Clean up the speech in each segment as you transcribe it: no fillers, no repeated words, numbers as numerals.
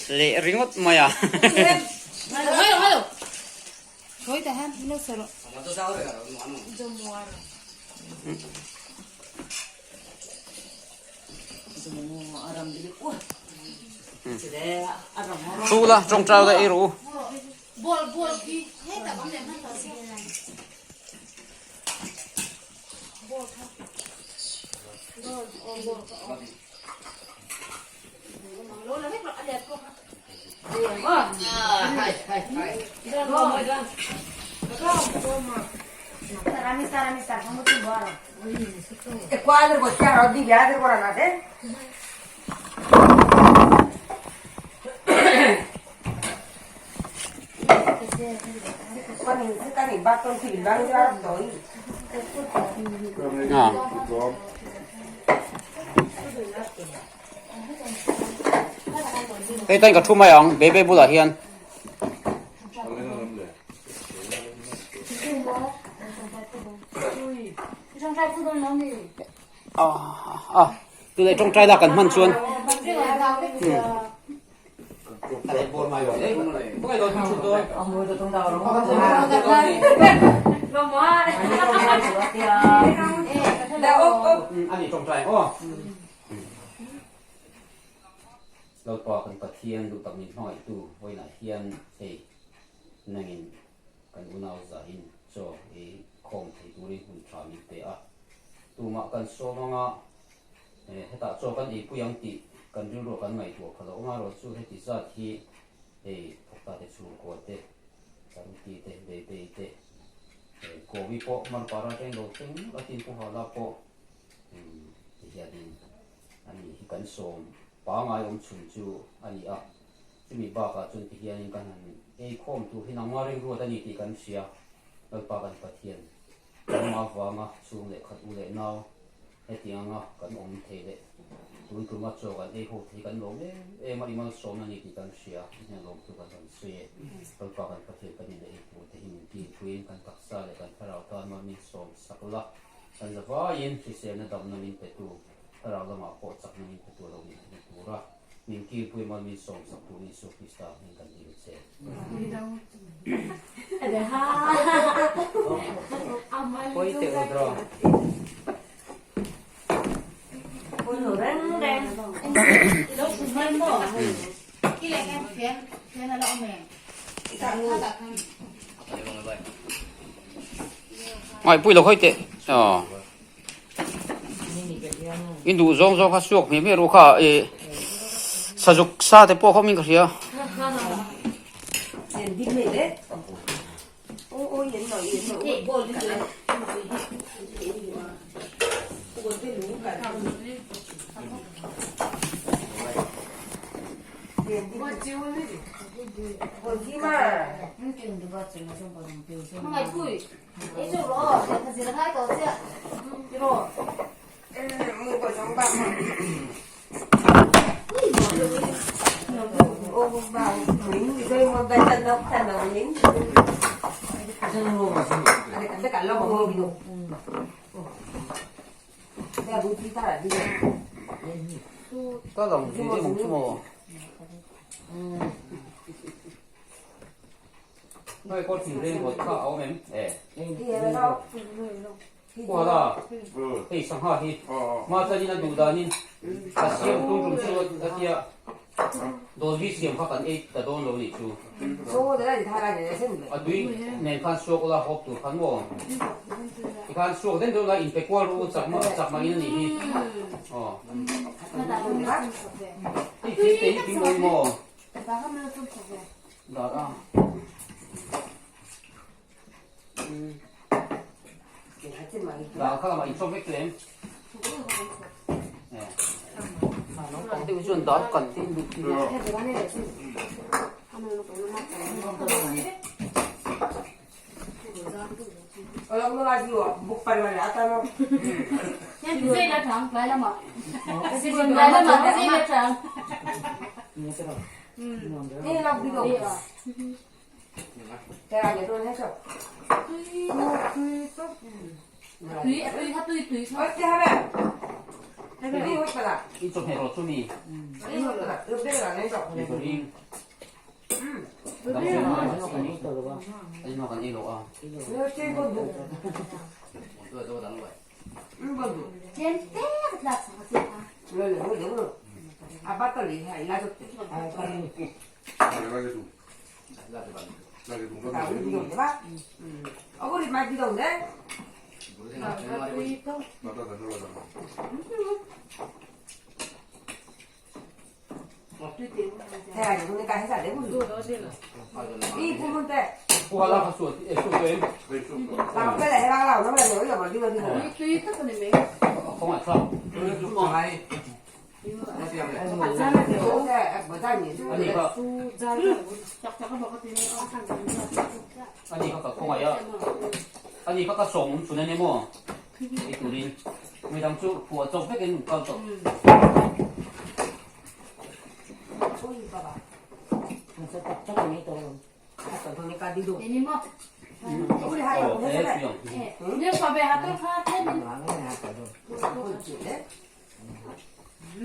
Leh ringawt mai a. Thu la tawngtai la ei rawh u. Hei tain ka thu mai ang bebe bulah hian. A tunah tawngtai lak kan hman chuan. Lalpa kan Pathian duh tak min hmangaihtu vawiinah hian hei nangin kan unau zahin chaw ei khawm thei turin hun tha min pe a. Tumah kan sawm anga Hetah chaw kan eipui ang tih kan rilruah kan ngaihtuah kha lo awm a, rawh chu heti zat hi hei thawkta te chhungkua te, Saruti te, Beibei te, Kawi pawh Marpara atangin lo thleng a tin Pu Hala pawh ti hianin a ni hi kan sawm pangai awm chhun chu a ni a, chumi bakah chuan ti hianin kan han eikhawm tur hi nangmah rilruat a ni tih kan hria, Lalpa kan Pathian. Nangmah avanga chhung leh khat u leh nau hetianga kan awm thei leh tun tuma chaw kan ei ho thei kan lawm em em a, i malsawmna a ni tih kan hria, i hnen lawm chu kan rawn sawi e. Lalpa kan Pathian kan in leh ei tur te hi min kilpuiin kan taksa leh kan thlarau tan mal min sawm sak la, kan za vaiin hriselna damna min petu, thlarau lamah pawh chakna min petu a lo ni thei tura min kilpui mal min sawm sak tur Isua Krista hming kan dil che. Ngaihpui lo hawi teh aw in duh zawng zawng kha suak hmeh hmeh ru kha ih sazuk sa te pawh khawp in ka hria. Hei kawr thing reng ruat kha a awm em? E. Kuala, hei sangha hi hma chuanin a duh danin a siam tum tum chu a tia dawlvi siam kha kan ei ta dawn lo nih chu. A tui nen khan suak ula hawp tur khan maw? Tikhan suak den deuh la inpe kual ru chak chak mah in a nih hi. Aw. Hei thil te hi tui mawi maw? Dar a. Dar kha lamah inchawm vek teh em? Naupang deuh chuan dar kan te in duh thin a. I chawhmeh rawh chu mi. Ni ka ring. Dang kan ei lo a. Ani kha ka khawngaih a, ani kha ka sawm awm chhun a ni maw? Ei turin midang chu phuah chawp vekin an kal tawh.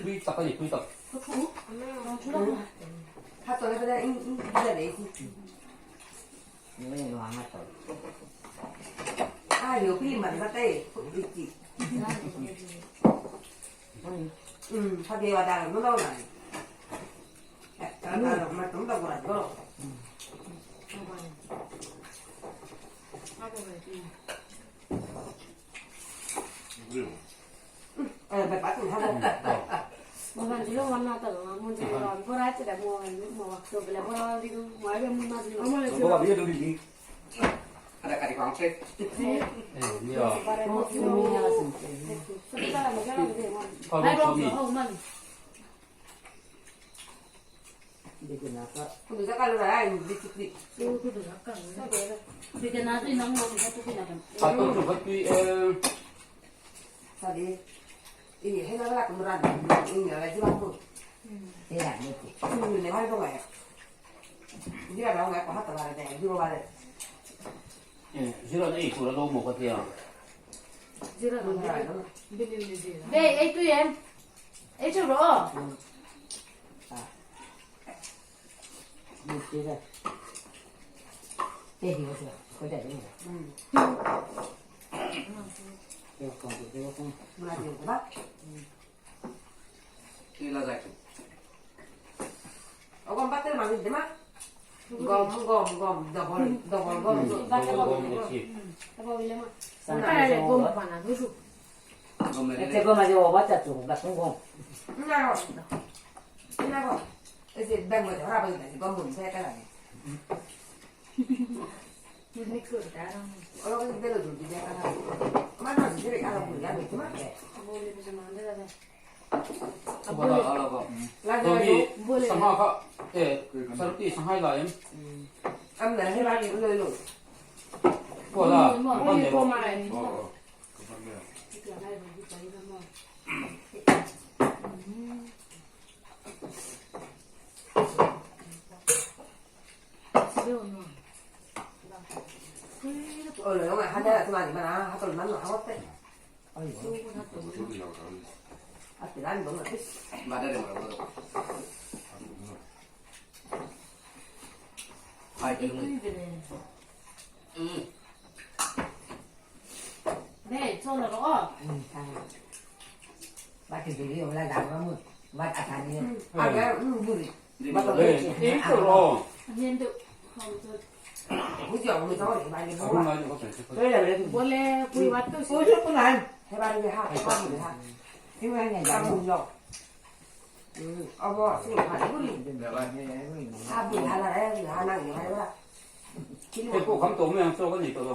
Tui tak a ni, tui tak. Zira na ei tur a lo maw ka tia. Sangha kha e sarti sanghai la em Kuala ban le Hei pawh kham tawh mai ang chaw ka nei tawh lo.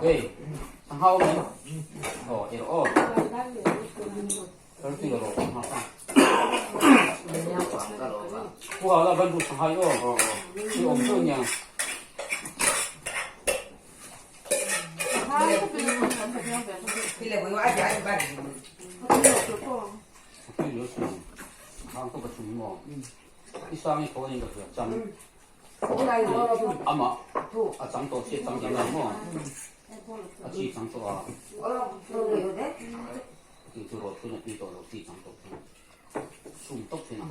Hei, sangha awm em? Aw, ei rawh aw. Kar tui rawh sangha kha. Pu hau la ban bu sangha i aw. I awm teuh nia. Amah a chang tawh si a chang dang maw? A chi chang tawh a. Tih chu rawt tun a tui tawh lo chi chang tawh chu sum tawp thin a.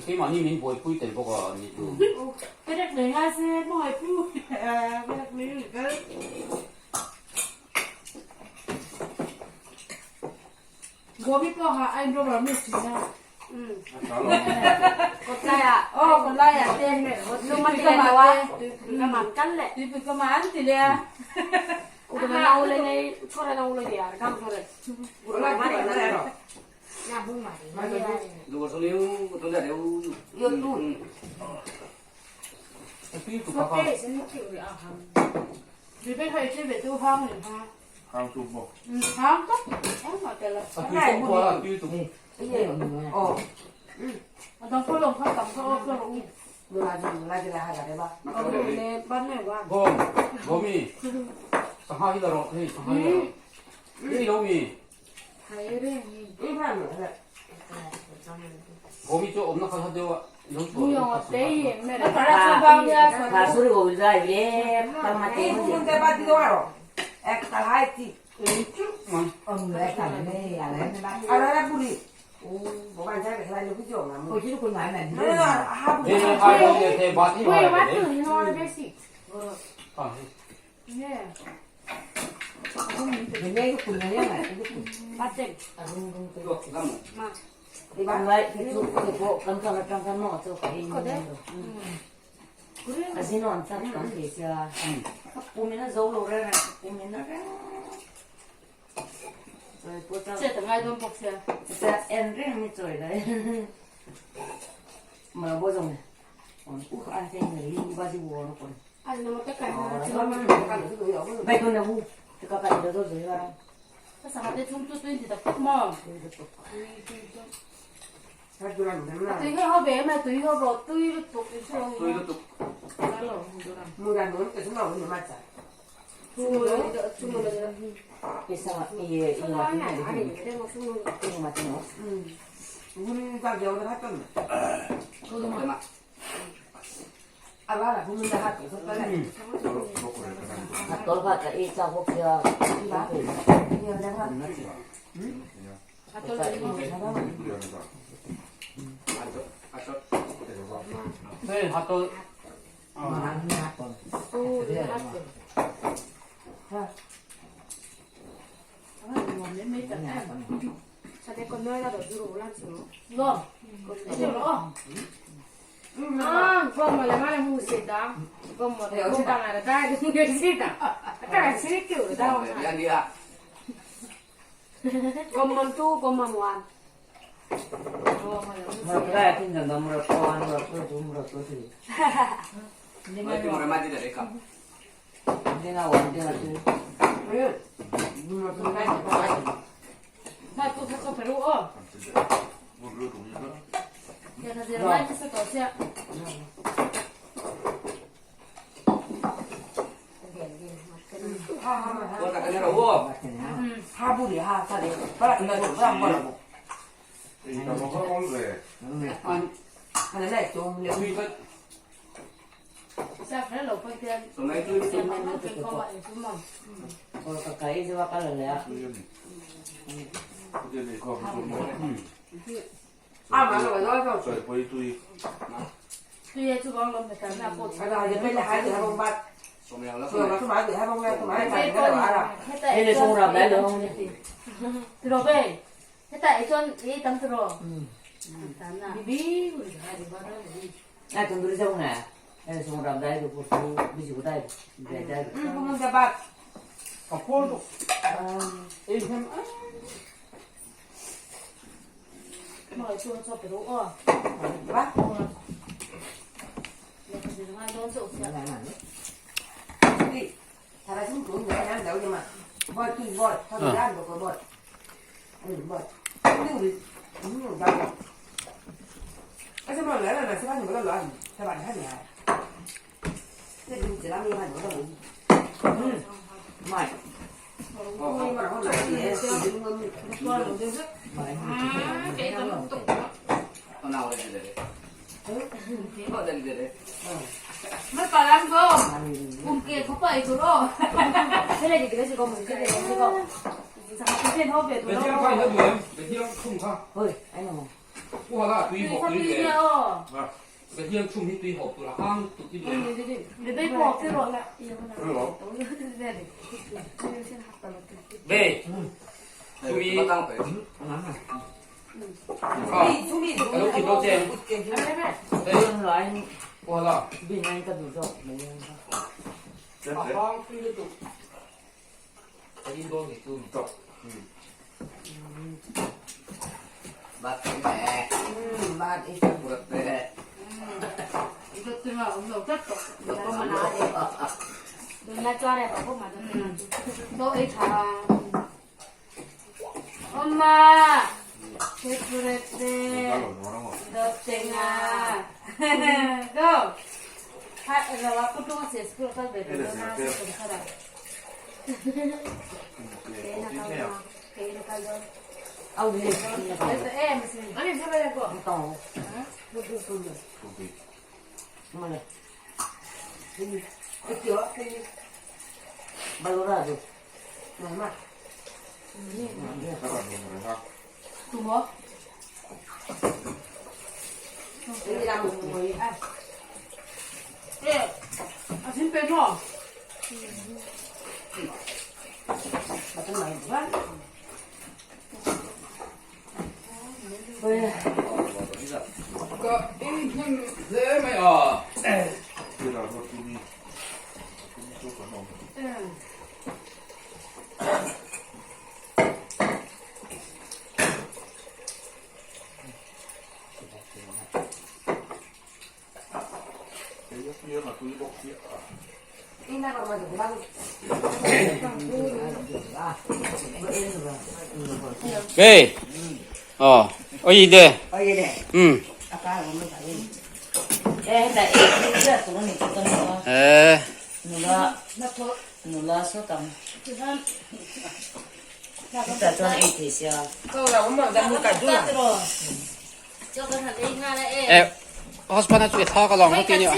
Keimahni min buaipui tel bawk a ni chu. Hey, oh, oi de. Eh. Eh. Husband a chu i thla ka lawng ka ti nia.